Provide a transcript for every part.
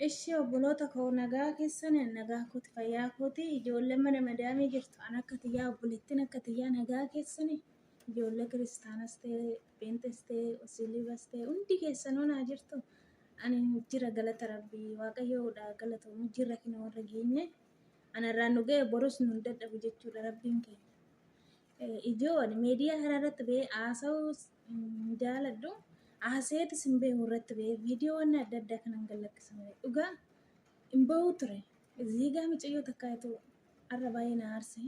Ishi obboloota koo nagaa keessan nagaa kooti fayyaa kooti ijoollee mana madaamii jirtu an akka tiyyaa obboleettiin akka tiyyaa nagaa keessan ijoollee kiristaanas ta'e pheenxes ta'e musliimas ta'e hundi keessanuu naa jirtu ani jira galata rabbii waaqayyoodha galatoomu jirra kina warra geenye anarraan nu ga'e borus nu hin dadhabu jechuudha rabbiin keenya. Ijoo ani miidiyaa kana irratti ba'ee haasa'uu hin jaaladhu. Haasayeetis hin beeku irratti ba'ee viidiyoowwan adda addaa kanan gad lakkisa malee. Dhugaa hin ba'uu ture. Ziigaa micayyoo takkaatu har'a baay'ee na aarse.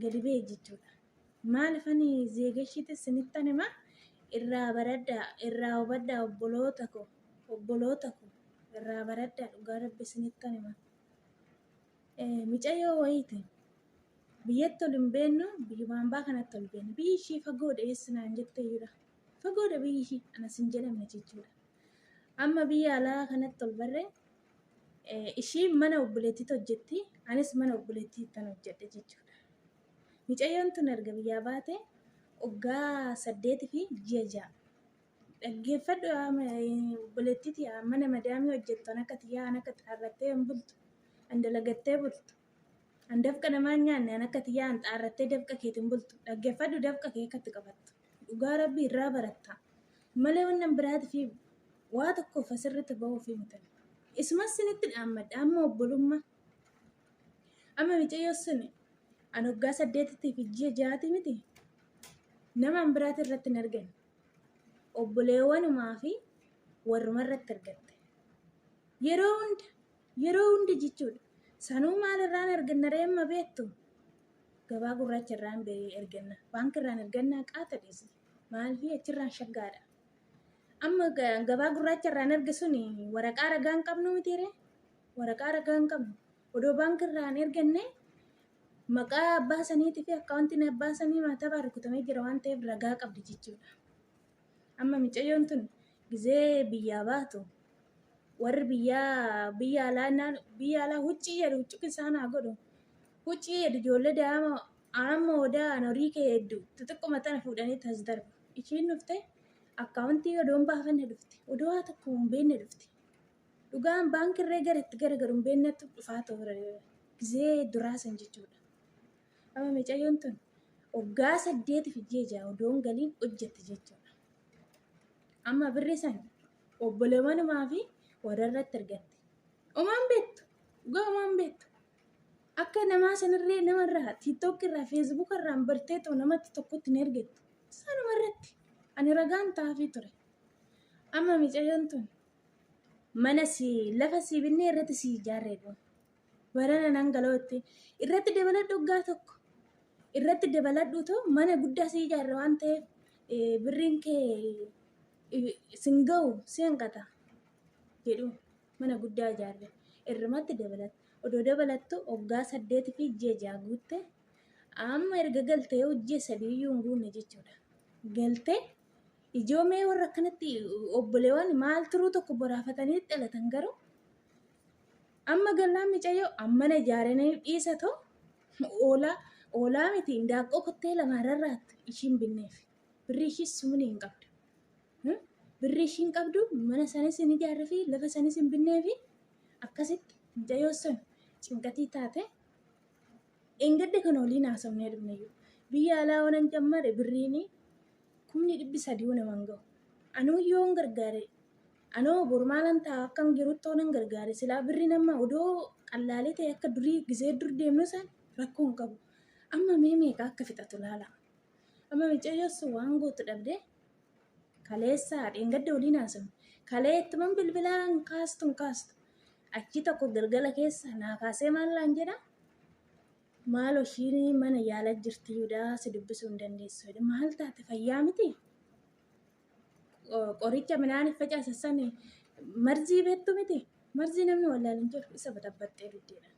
Gadi ba'e jechuudha. Maaliif ani zeegashiitis sinittan hima irraa baradhaa irraa hubadhaa obboloota koo obboloota koo irraa baradhaa dhugaa rabbi sinittan hima. Micayyoo wayiiti. Biyyatti ol hin beennu biyyuma hambaa kanatti ol beenna. Biyyi ishii fagoodha eessa naan jetteeyyudha. Fagoodha biyyi ishii anas hin jedhamne jechuudha. Amma biyya alaa kanatti ol barre ishiin mana obboleettiitti hojjetti anis mana obboleettiittan hojjedhe jechuudha. Micayyoon tun erga biyyaa baate waggaa 8 fi ji'a 6. Dhaggeeffadhu obboleettii tiyaa mana madaamii hojjettu an akka tiyyaa an akka xaarrattee hin bultu an dalagattee bultu an dafqa namaa hin nyaanne an akka tiyyaa an xaarrattee dafqa keetiin bultu dhaggeeffadhu dafqa kee akkatti qabattu dhugaa rabbii irraa baratta malee wannan biraati fi waa tokkoof asirratti ba'uu fi mitan isumas sinitti dhaammadha amma obbolummaa amma micayyoo sun an waggaa 8tti fi ji'a 6ti miti nama an biraati irratti hin arganne obboleewwanumaa fi warruma irratti argatte. Yeroo hunda yeroo hunda jechuudha. Sanuu maal irraan arganna ree amma beektu? Gabaa gurraacha irraan erganna. Baankii irraan ergannaa qaata dhiisi. Maaliif achirraan shaggaadha. Amma gabaa gurraacha irraan erge suni waraqaa ragaa hin qabnu miti ree? Waraqaa ragaa hin qabnu. Odoo baankii irraan erganne Maqaa abbaa saniitii fi akkaawuntiin abbaa sanii maatabaa rukutamee jira waan ta'eef ragaa qabdi jechuudha. Amma micayyoon tun gizee biyyaa baatu warri biyyaa biyya alaa naan biyya alaa huccii jedhu huccuki isaan haa godhu. Huccii jedhu ijoollee daa'ima amma odaa an horii kee hedduu xixiqquma tana fuudhanii tas darbu. Ishiin dhufte akkaawuntii odoo hin baafanne dhufte odoo waa tokko hin beekne dhufte. Dhugaan baankirree gara itti garagaru hin beeknetti dhufaa ture gizee duraa san jechuudha. Amma micayyoon tun waggaa 8 fi ji'a 6 odoo hin galiin hojjette jechuudha. Amma birri san obboleewwanumaa fi warra irratti argatte. Omaan beektu dhugaa omaan beektu. Akka namaa sanirree namarraa tiiktook irraa feesbuuk irraan bartee ta'u namatti tokkotti hin ergettu. Sanuma irratti ani ragaan taafii ture. Amma micayyoon tun mana si lafa si binnee irratti si ijaarree dha. Barana nan galootti irratti dabaladhu waggaa tokko irratti dabaladhu too mana guddaa si ijaarre waan ta'eef birriin kee sin ga'u si hanqata jedhu mana guddaa ijaarre irrumatti dabalatte odoo dabalattu waggaa 8 fi ji'a 6 guutte amma erga galtee ji'a 3 iyyuu hin guunne jechuudha. Galtee Ijoo mee warra akkanatti obboleewwan maal turuu tokko boraafatanii dhalatan garuu amma gallaan micayyoo ammana ijaaranii dhiisa too oolaa oolaa miti indaaqqoo kottee lamaan rarraattu ishiin binneef birrii ishii sumni hin qabdu. Birrii ishiin qabdu mana sanis hin ijaarre fi lafa sanis hin binneefi akkasitti micayyoo sun cinqatii taate dheengadda kan waliin haasofnee dhufneyyuu biyya alaa oonan jammare birriini kumni 300 nama hin gahu. Anuu yoon gargaare anoo boru maalan ta'a akkan jirutti oonan gargaare silaa birri nama odoo qallaalee ta'e akka durii gizee dur deemnu san rakkoo hin qabu. Amma mee meeqa akka fixatu laala. Amma micayyoo sun waan gootu dhabdee kaleessa dheengadda waliin haasofne. Kalee ittuman bilbilaa hin kaastu hin kaastu. Achi tokko galgala keessa naa kaasee maal naan jedha. Maalo ishiin mana yaala jirtiyuudha si dubbisuu hin dandeessu jedhe. Maal taate fayyaa miti? Qoricha midhaan facaasa sani marzii beektu miti? Marzii namni wallaalu hin jiru isa baxabbaxxee diddeedha.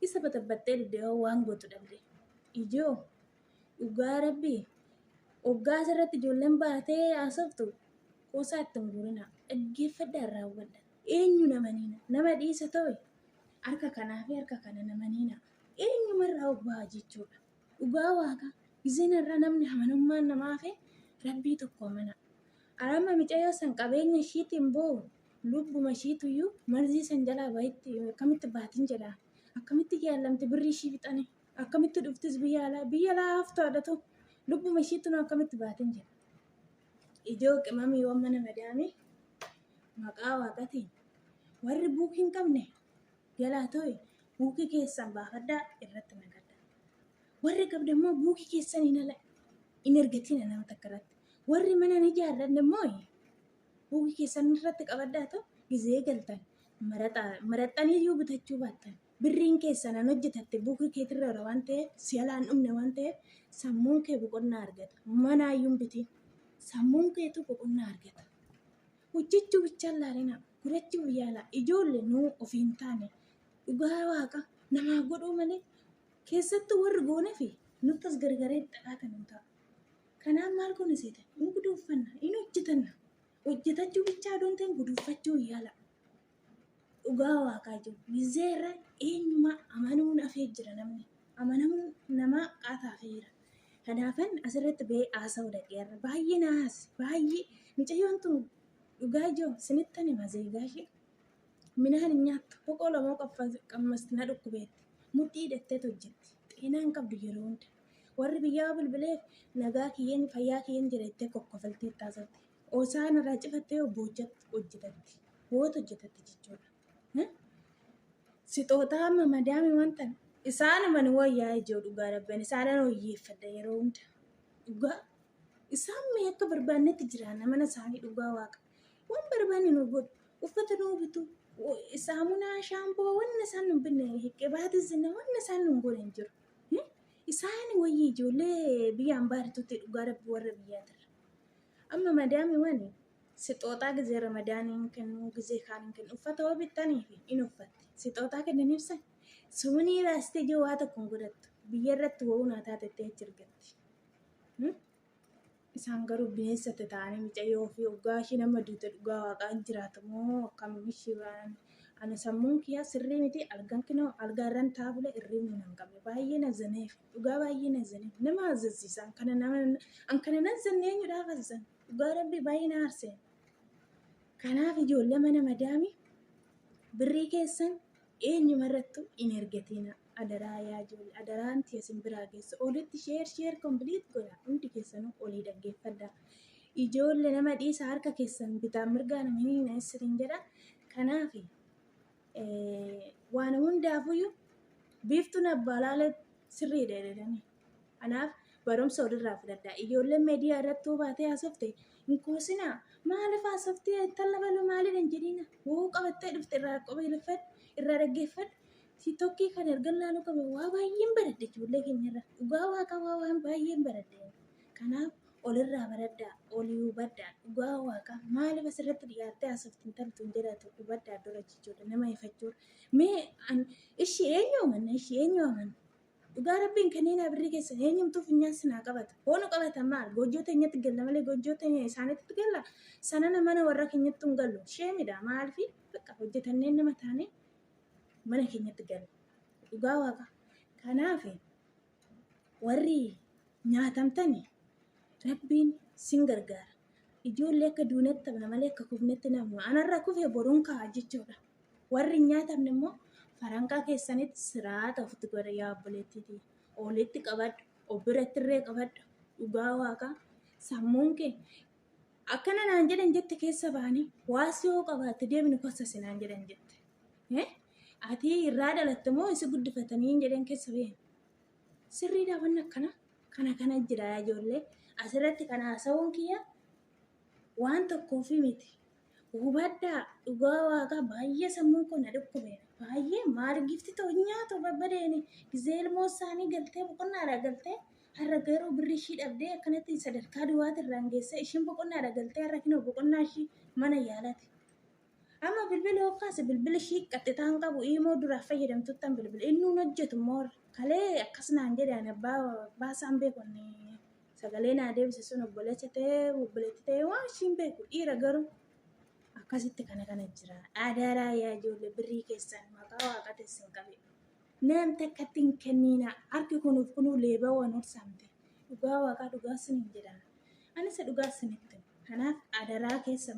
Isa baxabbaxxee diddee waan gootu dhabde. Ijoo dhugaa rabbii hoggaa asirratti ijoolleen baatee haasoftu qoosaa itti hin guurinaa. Dhaggeeffadhaa irraa hubadhaa. Eenyu namaniina? Nama dhiisa ta'e harka kanaa fi harka kana namaniina. Eenyumarraa obbaa jechuudha. Dhugaa waaqa gizeen irra namni amanummaan namaa fi rabbii tokko amana. Arama micayyoo san qabeenya ishiitiin boo lubbuma ishiituyyuu marzii san jalaa bahitti akkamitti baatin jedha. Akkamitti yaalamti birrii ishii fixanii akkamitti dhuftis biyya alaa biyya alaa haftu haadhatu lubbuma ishiitu akkamitti baatin jedha. Ijoo qimamii mana madaamii maqaa waaqatiin warri buukii hin qabne jalaa ta'e buukii keessan baafadhaa irratti nagadha. Warri qabda immoo buukii keessan hin ala hin ergatina nama takka irratti. Warri mana hin ijaarranne immoo buukii keessan irratti qabadhaa ta'u gizee galtan maraxanii iyyuu bitachuu baattan. Birriin keessan an hojjetatte buukii keetirra waan ta'eef si alaan dhumne waan ta'eef sammuun kee boqonnaa argata. Manaayyuu hin bitin. Sammuun keetu boqonnaa argata. Hojjechuu bichaan laalina godhachuu yaala ijoollee nuu ofii hin taane dhugaa waaqa namaa godhuu malee keessattuu warri goonee fi nutti as gargaree xaxaatan hin ta'a. Kanaaf maal goone seetan hin guduunfanna hin hojjetanna hojjetachuu bichaa odoon ta'in guduunfachuu yaala. Dhugaa waaqaa jiru gizeerra eenyumaa amanuun hafee jira namni amanamuun namaa qaataa hafeera. Kanaafan asirratti ba'ee haasa'uu dhaqeerra baay'ee na haase baay'ee mucayyoon tun dhugaa ijoo sinittan hima zeegaa ishee midhaan hin nyaattu boqoo lamoo qammasti na dhukkubeetti mudhii hidhatteet hojjetti xeenaa hin qabdu yeroo hunda warri biyyaa bilbileef nagaa kiyyeen fayyaa kiyyeen jira jettee kokkofaltee taasifte osaan irraa cifattee boochatti hojjetatti boota hojjetatti jechuudha. Sixootaa amma madaami wanta isaanuma ni wayyaa ijoo dhugaa rabban isaanan hojjeeffadha yeroo hunda dhugaa isaan mee akka barbaannetti jiraanna mana isaanii dhugaa waaqa waan barbaanne nu godhu uffata nu bitu saamunaa shaampoo wanna isaan nu binne qibaatii zinna wanna isaan nu godhe hin jiru. Isaan wayyii ijoollee biyya ambaaritutti dhugaa rabbi warra biyyaatirra. Amma madaami wani sixootaa gizee ramadaaniin kennu gizee kaaniin kennu uffata hoo bittanii fi in uffatti sixootaa kennaniif san suunii baastee ijoo waa tokko hin godhattu biyya irratti wa'uu naa taatettee achi argatti. Isaan garuu bineensatti ta'anii mucayyoo fi hoggaa ishee nama duute dhugaa waaqaan jiraatu moo akkam ishee waan ani sammuun kiyyaa sirrii miti algaan kinoo algaa irraan taa'aa bule hirribni nan qabne baay'ee na zaneef dhugaa baay'ee na zaneef nama azzasiisa an kana nama an kana nan zanne eenyudhaaf azzan dhugaa rabbi baay'ee na aarseen. Kanaaf ijoollee mana madaami birrii keessan eenyuma irrattuu hin ergatina. Adaraa yaa ijoollee adaraan tiya isin biraa geessu olitti sheer sheer kompiliit godha hundi keessanuu olii dhaggeeffadha. Ijoollee nama dhiisa harka keessan bitaan mirgaa nama hin isiniin jedha. Kanaaf waan hundaafuyyuu biiftuun abbaa laalee sirriidha jedhanii. Kanaaf barumsa walirraa fudhadhaa. Ijoolleen miidiyaa irratti hoo baatee haasofte hin koosinaa. Maaliif haasoftee intala baluu maaliidha hin jedhina. Woo qabattee dhufte irraa qobeeffadhu irraa dhaggeeffadhu. Tiktokii kana erga laaluu qabe waa baay'een baradhe ijoollee keenyarra. Dhugaa waaqa waa waan baay'een baradhe. Kanaaf olirraa baradhaa olii hubadhaa dhugaa waaqa maaliif asirratti dhiyaattee haasofte intaltu hin jedhatu hubadhaa dura jechuudha nama ifachuudha. Mee ishii eenyu amanna ishii eenyu amanna? Dhugaa rabbiin kanneen birrii keessan eenyumtuu funyaan sinaa qabata. Hoonu qabata maal? Goojjoo teenyatti galla malee goojjoo teenya isaanitti galla. Sanana mana warra keenyatti hin gallu. Sheemidha maaliif bakka hojjetanneen nama taane mana keenyatti galla. Dhugaa waaqa. Kanaaf warri nyaatamtani rabbiin sin gargaara. Ijoollee akka duunetti taphna malee akka kufnetti namnu. Anarra kufee boruun ka'a jechuudha. Warri hin nyaatamne immoo faranqaa keessanitti siraata ofitti godha yaa obboleettiitii. Olitti qabadhu, of biratti illee qabadhu. Dhugaa waaqaa sammuun kee akkana naan jedhan jette keessa ba'anii waas yoo qabaatte deemni kossasi naan jedhan jette. Ati irraa dhalatte moo isi guddifatanii hin jedhan keessa ba'een. Sirriidhaa wanni akkana kana kana jira yaa ijoollee. Asirratti kan haasa'uun kiyya waan tokkoofi miti. Hubadhaa dhugaa waaqaa baay'ee sammuun koo na dhukkube. Baay'ee maal gifti ta'u nyaatu babbadeeni. Gizee ilmoo isaanii galtee boqonnaadhaa galtee har'a garuu birri ishii dhabdee akkanatti sadarkaa du'aati irraan geessee ishiin boqonnaadhaa galtee har'a kinoo boqonnaa ishii mana yaalati. Amma bilbila yoo kaase bilbila ishii qaxxitaa hin qabu iimoo duraaf fayyadamtuttan bilbila inni hin hojjetu immoo kalee akkas naan jedhe ani abbaa baasaan beeku inni sagalee naa deebise sun obboleessa ta'ee obboleetti ta'ee waan ishiin beeku dhiira garuu akkasitti kana kana jira. Adaraa yaa ijoollee birrii keessan maqaa waaqatiin sin qabe. Nam takkatti hin kenniina harki kunuuf kunuu leebaa waan horsaamte dhugaa waaqaa dhugaa sinin jedha. Anis dhugaa sinitti hima. Kanaaf adaraa keessa